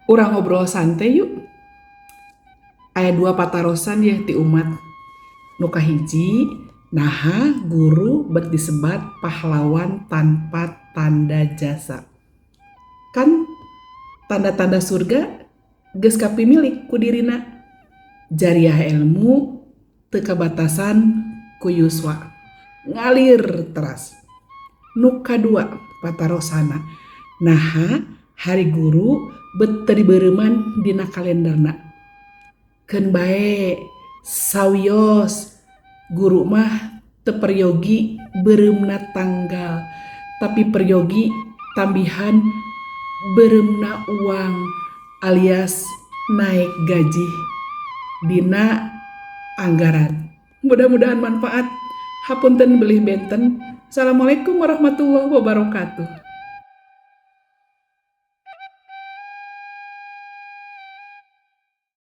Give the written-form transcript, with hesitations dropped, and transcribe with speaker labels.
Speaker 1: Urang ngobrol santai yuk. Aya dua patarosan ya ti umat. Nu kahiji, naha guru bet disebat pahlawan tanpa tanda jasa? Kan tanda-tanda surga geus kapimilik ku dirina. Jariah ilmu teu kabatasan ku yuswa. Ngalir teras. Nu kadua patarosana, naha hari guru bet teu dibeureuman dina kalenderna? Keun bae, sawios guru mah teu peryogi beureumna tanggal, tapi peryogi tambihan beureumna uang alias naik gaji dina anggaran. Mudah-mudahan manfaat. Hapunten bilih benten. Assalamualaikum warahmatullahi wabarakatuh.